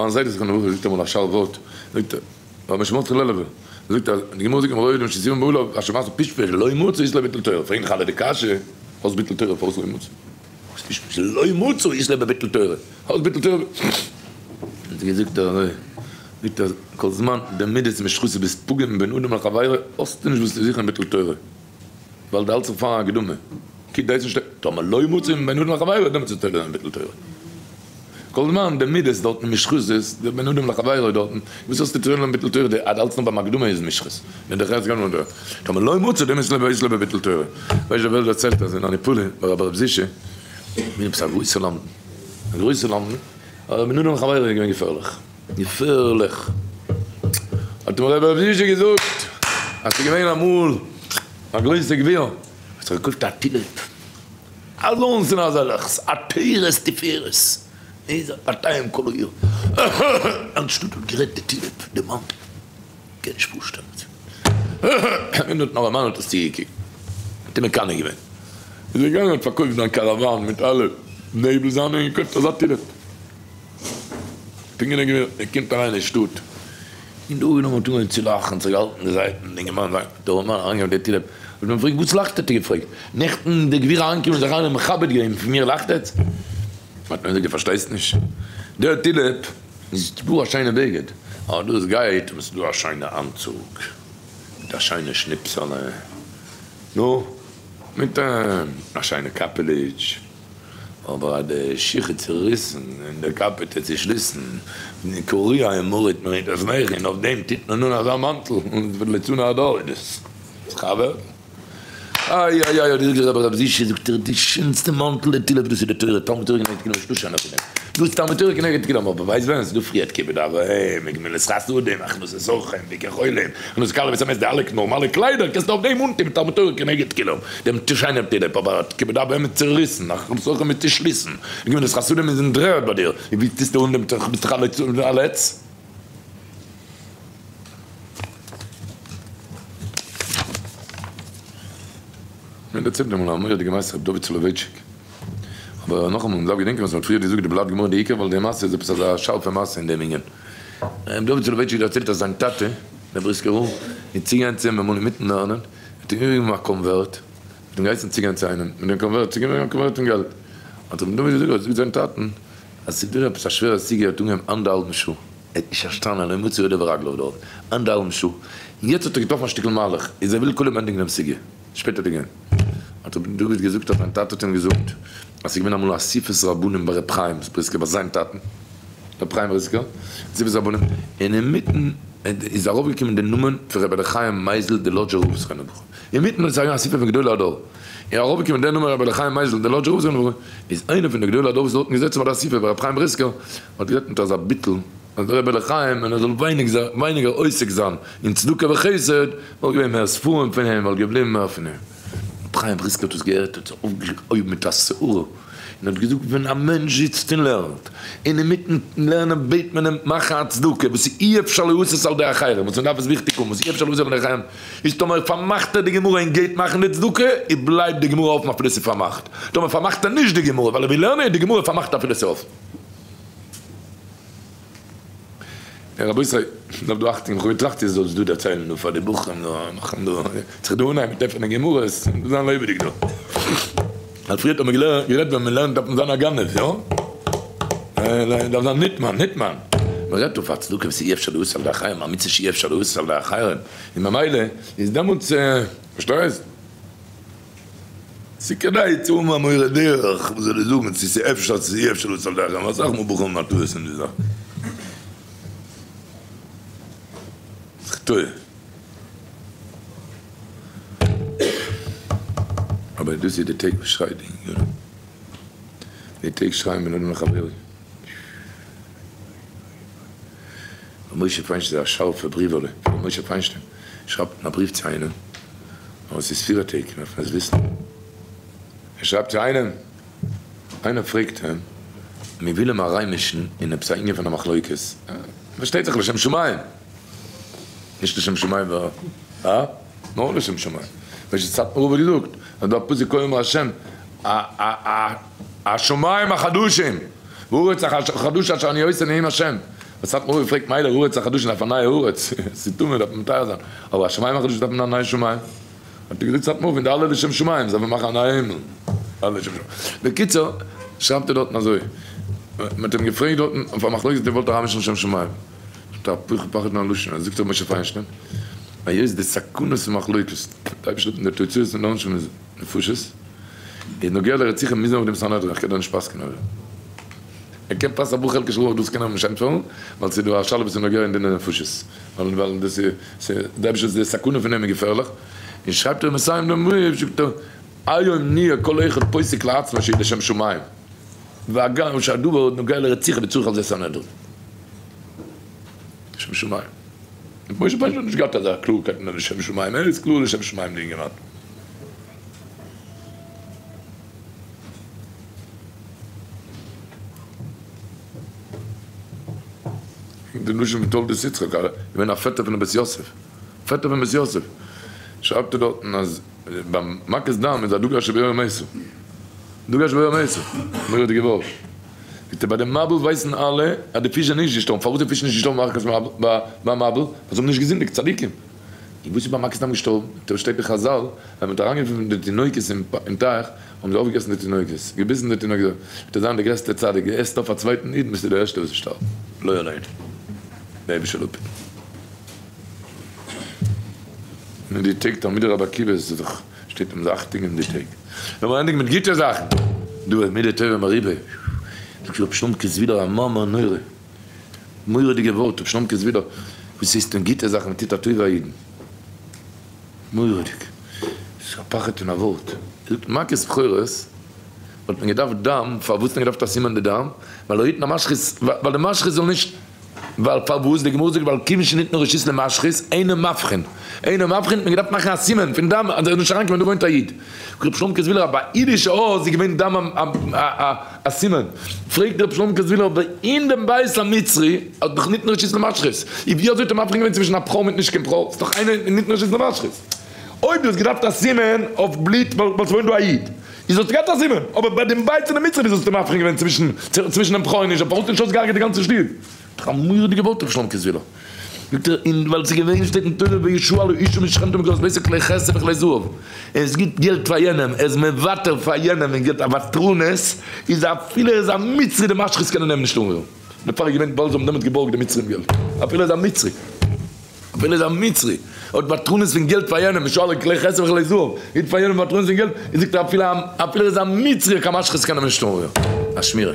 מיין זיידע זכרונו לברכה זאגט אמאל א שארף ווארט, זאגט ער, רבי שמעון חללעווער, זאגט אז די גמרא זאגט אין רואה אדם שסימן בעליו אשר מעשה פשפש לא מצא אית ליה ביטול תורה, פרעגן דאך אלע די קשיא, וואס ביטול תורה פארוואס לא מצא? וואס פשפש לא מצא אית ליה בביטול תורה? פארוואס ביטול תורה? האט ער געזאגט אזוי, זאגט ער, כל זמן די מידות משחתות ביסט פוגם בין אדם לחבירו האסטו נישט וואס צו זוכן אין ביטול תורה, ווייל די האלטסט זיך פאר א הקדמה, כדאי צו שטעלן, טאמער לא מצא בין אדם לחבירו דעמאלטס איז תולה אין ביטול תורה. כל זמן די מידות דארטן משחתות, די בין אדם לחבירו דארטן, וואס האסטו צו לערנען ביטול תורה, די אז האלטסט נאר ביים הקדמה איז משחת, ווען די חת גמרא דא, טאמער לא מצא דעם איז לא איז לא בביטול תורה. ווייסט די וועלט דערציילט אז אין אניפאלי ביי רבי ר' זישע, געווען עפעס א גרויסע למדן, א גרויסע למדן, אבער בין אדם לחבירו איז געווען געפערליך, געפערליך, האט אים רבי ר' זישע געזאגט אז ס'איז געווען אמאל א גרויסע גביר האט זיך געקויפט א טילעפ, אזאנס און אזעלעכס, עטרת תפארת, איז א פארטיי כל העיר, אנשטאט האט גערעדט די טילעפ, די מאן, קען נישט פארשטעלן, און האט נאר א מאן האט עס צוגעקוקט, האט אים מקנא געווען, איז ער געגאנגען האט פארקויפט זיין קאראוואן מיט אלע מעבל זיינע און געקויפט אזא טילעפ. פונקט געווען געווען, ער קומט אריין אין שטאט, און די אויגן האבן אנגעהויבן צו לאכן, זיך געהאלטן די זייטן, די אינגערמאן זאגט, דער ארעמאן אריינגעגאנגען מיט די טילעפ, האט מען געפרעגט, וואס לאכט האט ער געפרעגט, נעכטן די גביר אריינגעקומען זיך איינער מכבד געווען, פון מיר לאכט עטץ? האט מען געזאגט, דו פארשטייסט נישט, דער טילעפ איז גאר א שיינע בגד, אבער דאס גייט און עס איז דא א שיינע אנצוג, מיט א שיינע שניפסעלע, נו, מיט א שיינע קאפעליטש. אבער אז די שיך איז צוריסן און די קאפעט איז צושליסן, און קוריאה און מוריד מוריד אויף מעכי און אויף דעם טוט מען אן אזא מאנטל און עס ווערט ליצנות הדור איז דאס חבר? איי איי איי האט געזאגט דער רבי רבי זישע זאגט ער די שענסטע מאנטל די טילעפ דאס איז די תורה תלמוד תורה כנגד כולם נישטא שענער פון דעם דאס איז תלמוד תורה כנגד כולם אבער ווייסט ווען עס איז דא פריערט כיבוד אב ואם גמילות חסדים הכנסת אורחים ביקור חולים הכנסת כלה וסמס די אלע נארמאלע קליידער קענסטו אויף דעם אנטון תלמוד תורה כנגד כולם דעם שיינעם טילעפ אבער כיבוד אב ואם איז צוריסן, הכנסת אורחים איז צושליסן, גמילות חסדים איז אין דר'ערד ביי דיר, און ווי טוסטו אן דעם תוך ביסט דאך א לץ. מען דערציילט אמאל א מורא'דיגע מעשה ר' דוד סולובייטשיק, אבער נאכאמאל מען דארף געדענקען וואס מען האט פריער געזאגט די בלאט גמרא די עיקר ווייל די מעשה איז עפעס אזא שארפע מעשה אין דעם ענין. ר' דוד סולובייטשיק דערציילט אז זיין טאטע דער בריסקער רב איז צוגעגאנגען צו אים אמאל אינמיטן לערנען, האט אים איבערגעגעבן א קאנווערט, האט אים געהייסן צוגיין צו איינעם מיט דעם קאנווערט, צוגעבן א קאנווערט פון געלט, האט רבי דוד געזאגט, האט געזאגט זיין טאטן, אז ס'איז דא עפעס א שווערע סוגיא האט אנגעהויבן אנדערהאלבן שעה, ער האט נישט פארשטאנען, לא מצא ידו ורגליו דארט, אנדערהאלבן שעה, און יעצט האט ער געטראפן א שטיקל מהלך, איז ער וויל קודם ענדיגן דעם סוגיא, שפעטער די געבן. האט רבי דוד געזאגט אז זיין טאטע האט אים געזאגט, אז ס'איז געווען אמאל א אסיפת רבנים ביי רבי חיים בריסקער ביי זיין טאטן, רבי חיים בריסקער, אסיפת רבנים, און אינמיטן איז ארויפגעקומען די נאמען פון רבי אלי' מייזל די לאדזשער רב זכרונו לברכה, אינמיטן איז געווען אסיפה פון גדולי הדור, און ארויפגעקומען דער נאמען רבי אלי' מייזל די לאדזשער רב זכרונו לברכה, איז איינער פון די גדולי הדור וואס איז דארטן געזעצן ביי די אסיפה ביי רבי חיים בריסקער, האט גערעדט מיט אזא ביטול אז דער רבי אלי' חיים ווען ער זאל ווייניגער עוסק זיין אין צדקה וחסד וואלט געווען מער ספרים פון אים, וואלט געבליבן מער פון אים. רבי חיים בריסקער האט עס געהערט האט זיך אויפגעהויבן מיט א סערה, און האט געזאגט ווען א מענטש זיצט און לערנט, און אינמיטן לערנען בעט מען אים מאכן א צדקה וואס איז אי אפשר לעשות על ידי אחרים, וואס מען דארף עס וויכטיג האבן, וואס אי אפשר לעשות על ידי אחרים, איז טאמער פארמאכט ער די גמרא און גייט מאכן די צדקה, איז בלייבט די גמרא אפן אפילו עס איז פארמאכט, טאמער פארמאכט ער נישט די גמרא ווייל ער וויל לערנען איז די גמרא פארמאכט אפילו עס איז אפן. רבותי, דארף דא אכטונג, איך האב געטראכט איר זאלט עס דא דערציילן דא פאר די בחורים דא, מאכן דא, זיך דא אנהייבן מיט עפענען גמרות, און זיין לעבעדיג דא. ווייל פריערט האט מען גערעדט ווען מען לערנט דארף מען זיין א גנב, יא? דארף זיין נטמן, נטמן. מען רעדט אויף א צדקה וואס אי אפשר לעשות על ידי אחרים, א מצוה שאי אפשר לעשות על ידי אחרים, און ממילא איז דעמאלטס, פארשטייסט? ס'כדאי צו האבן א מורה דרך וואס זאל דיר זאגן צו ס'איז אפשר צו אי אפשר לעשות על ידי אחרים, אסאך מאל בחורים האבן א טעות אין די זאך. זיך טועה. אבער דאס איז די טעג וואס שרייט די ענינים. די טעג שרייען בין אדם לחבירו. ר' משה פיינשטיין איז א שארפע בריוועלע פון ר' משה פיינשטיין שרייבט אין א בריוו צו איינעם אבער ס'איז ספירה טעג דארף מען עס וויסן ער שרייבט צו איינעם איינער פרעגט אים מען וויל אים אריינמישן אין עפעס א ענין פון א מחלוקת פארשטייט זיך לשם שמים נישט לשם שמים הא? נאר לשם שמים ווי סאטמאר רב האט געזאגט אז דא א פסוק כה אמר ה' השמים החדשים והארץ החדשה אשר אני עושה נאום ה'. וואס האט מיר געפרעגט מילא הארץ החדשה דארף א נייע הארץ, ס'איז טמא דארף מען מטהר זיין, אבער השמים החדשים דארף מען א נייע שמים, האט ער געזאגט סאטמאר פון די אלע לשם שמים זאל מען מאכן א נייע הימל, אלע לשם שמים. בקיצור, שרייבט ער דארטן אזוי, מען האט אים געפרעגט דארטן אויף א מחלוקת ער וואלט אריינמישן לשם שמים, זאגט ער א פחד פחד מן הלשון, ער זאגט ר' משה פיינשטיין, היות די סכנות פון מחלוקת, די אייבערשטער האט אין די תוצאות פון די עונשים איז נפשות, איז נוגע לרציחה מוז מען אויף דעם סנהדרין, איך קען דא נישט פסק'נען אזוי. ער קען פאסן אבער חלקי שלוח דאס קען ער נישט ענטפערן ווייל ס'איז דא א שאלה וואס איז נוגע אין דיני נפשות ווייל ווייל דאס איז די אייבישטער די סכנה פון אים איז געפערליך און שרייבט ער מסיים דעם בריוו זאגט ער היום נהיה כל אחד פוסק לעצמו שיהיה לשם שמים והגם שהדבר נוגע לרציחה וצריך על זה סנהדרין לשם שמים משה פיינשטיין האט נישט געהאט אזא קלארקייט אין לשם שמים ער איז קלאר לשם שמים די אינגערמאן. די לשון פון תולדות יצחק, געווען א פעטער פונעם בית יוסף, פעטער פון בית יוסף, שרייבט ער דארטן אז ביים מכת דם איז א דגה שביום עשו, דגה שביום עשו, מורא'דיגע ווארט, זאגט ער ביי די מבול ווייסן אלע אז די פיש זענען נישט געשטארבן, פארוואס די פיש נישט געשטארבן ביים מבול? ווייל זיי האבן נישט געזינדיגט, צדיקים. און וואס איז ביי מכת דם געשטארבן? זאגט ער שטייט אין חזל אז מען האט אריינגעווארפן די תינוקות אין טייך האבן זיי אויפגעגעסן די תינוקות, געביסן די תינוקות, וועט ער זיין דער גרעסטער צדיק, דו עסט אויף א צווייטן איד ביסטו דער ערשטער וואס שטארבט, לא עלינו, דער אייבישטער זאל אפהיטן. און אין די טעג תלמידי רבי עקיבא איז דאך שטייט מען זיך אכטונג אין די טעג, לאמיר ענדיגן מיט גוטע זאכן, דא איז מידה טובה מרובה, זאגט רבי שלומקע זווידער א מאמר נורא, מורא'דיגע ווארט רבי שלומקע זווידער, וואס הייסט טון גוטע זאכן, מען טוט א טובה א אידן. מורא'דיג. ס'איז א פחד פון א ווארט. זאגט מכת בכורות האט מען געדארפט דם, פארוואס האט מען געדארפט א סימן די דם? ווייל לא יתן המשחית, ווייל די משחית זאל נישט, ווייל פארוואס? די גמרא זאגט ווייל כיוון שניתנה רשות למשחית אינו מבחין, אינו מבחין האט מען געדארפט מאכן א סימן פון דם אז ער זאל נישט אריינקומען דא וואוינט א איד. ר' שלומקע זוויהלער אז ביי אידישע הויז איז געווען דם א סימן, פרעגט ר' שלומקע זוויהלער אבער אין דעם בית המצרי האט דאך ניתנה רשות למשחית, איז ווי אזוי האט ער מבחין געווען צווישן א בכור מיט נישט קיין בכור, ס'איז דאך אינו ניתנה רשות למשחית. אויב דו האסט געדארפט א סימן אויף בלוט ווייל ס'וואוינט דא א איד, איז האסטו געהאט א סימן, אבער ביי דעם בית פון די מצרי ווי אזוי האסטו מבחין געווען צווישן דעם בכור און נישט, פארוואס האסטו נישט אויסגעהארגעט די גאנצע שטוב? דאך א מורא'דיגע ווארט ר' שלומקע זוויהלער. זאגט ער, און ווייל ס'איז געווען שטייט אין תורה וישאל האיש משכנתו מקורות ביתו כלי כסף וכלי זהב, ער איז גיט געלט פאר יענעם, ער איז מוותר פאר יענעם און געבט א ותרנות, איז אפילו ער איז א מצרי די משחית קענען אים נישט אנרירן, דערפאר איז געווען ווייל זיי האבן דעמאלטס געבארגט די מצרים געלט, אפילו ער איז א מצרי, אפילו ער איז א מצרי, האט ותרנות פון געלט פאר יענעם, וישאל כלי כסף וכלי זהב, גיט פאר יענעם ותרנות פון געלט, איז זאגט ער אפילו אפילו ער איז א מצרי קיין משחית קען אים נישט אנרירן, א שמירה.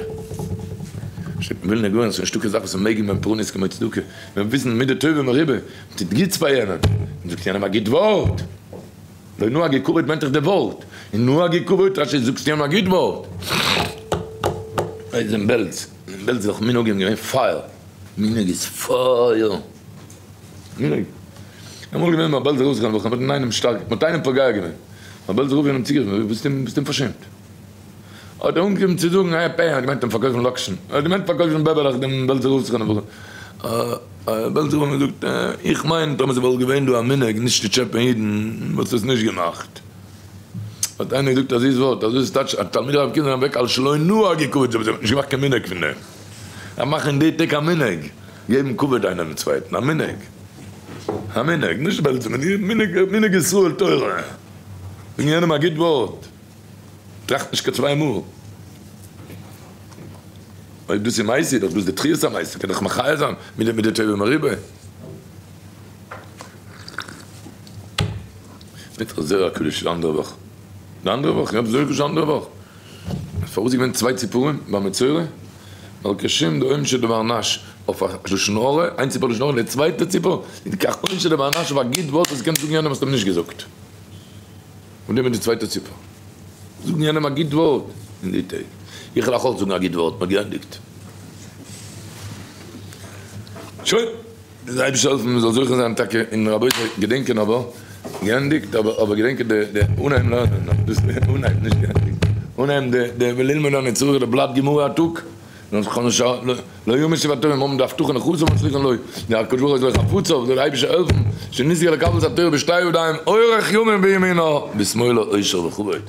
שטייט אין ווילנא גאון אז ס'איז נישטא קיין זאך וואס איז מעגן ביים פורעניות כמו צדקה, מיר וויסן מידה טובה מרובה, מ'טוט גוטס פאר יענעם, מ'זאגט יענעם א גוט ווארט, לא נהגו כבוד מיינט דאך די ווארט, און נהגו כבוד רשי זאגסט יענעם א גוט ווארט. איז אין בעלז, אין בעלז איז דאך מנהגים געווען פייער, מנהג איז פייער, מנהג. אמאל געווען ביי בעלזער רב זכרונו לברכה, מ'האט אינאיינעם שטארק, מ'האט איינעם פוגע געווען, האט בעלזער רב יענעם צוגערופן, ביסט אים פארשעמט. האט ער אנגעהויבן צו זאגן ע פ, ער האט געמיינט אים פארקויפן לאקשן, ער האט געמיינט פארקויפן בעבעלעך דעם בעלזער רב זכרונו לברכה, האט בעלזער רב אים געזאגט, איך מיין טאמער ס'וואלט געווען דא א מנהג נישט צו טשעפען אידן וואלסטו עס נישט געמאכט. האט איינער געזאגט א זיס ווארט, אזוי איז טייטש אז תלמידי רבי עקיבא זענען אוועק על שלא נהגו כבוד זיי האבן נישט געמאכט קיין מנהג פון דעם, זיי מאכן אין די טעג א מנהג, געבן כבוד איינער דעם צווייטן, א מנהג, א מנהג, נישט בעלזער מנהג, מנהג ישראל תורה, זאגן יענעם א גוט ווארט. טראכט נישט קיין צוויי מאל. אויב דאס איז מעשי, איז דאך דאס די תחיית המעשה, קען דאך מחיה זיין מיט די מידה טובה מרובה. מיט זרע הקדוש די אנדערע וואך. די אנדערע וואך? יא, זרע הקדוש די אנדערע וואך. פארוואס איז געווען צוויי ציפורים ביי מצורע? ווייל כשם דעונשא דבר נש אויף א לשון הרע, איין ציפור לשון הרע, די צווייטע ציפור איז כך עונשא דבר נש אויף א גוט ווארט וואס קען זאגן יענעם האסט אים נישט געזאגט. און דעם איז די צווייטע ציפור. זאגן יענעם א גוט ווארט אין די טעג. איך וועל אייך אויך זאגן א גוט ווארט, מ'האט געענדיגט. שוין, דער אייבערשטער זאל העלפן מ'זאל זוכה זיין טאקע, און רבותי געדענקען אבער, געענדיגט, אבער אבער געדענקען די די אנהייבן לערנען, דאס אנהייבן נישט געענדיגט, אנהייבן די די וללמוד אני צריך די בלאט גמרא א טאג. לא יאמר שבתו האבן די הבטחה נחוץ און מצליחין לו, די הקדוש ברוך הוא איז לא חפוציו, זאל דער אייבישטער העלפן, שנזכה לקבל את התורה בשתי ידיים, אורך ימים בימינו, בשמאלו עושר וכבוד.